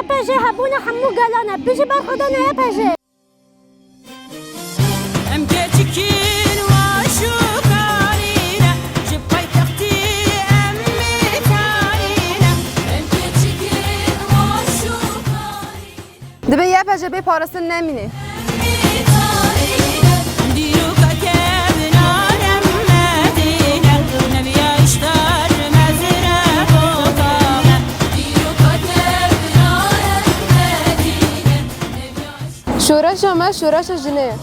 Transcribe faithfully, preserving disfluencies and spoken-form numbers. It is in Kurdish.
Y P J hebûna hemû gelan e. Bijî berxwedana Y P J. Em keçikên weş û karî ne, ji paytextî em mêkarî ne. Em keçikên weş û karî ne. Dibê Y P J bê parastin nemîne. Şoreşa me şoreşa jinê ye.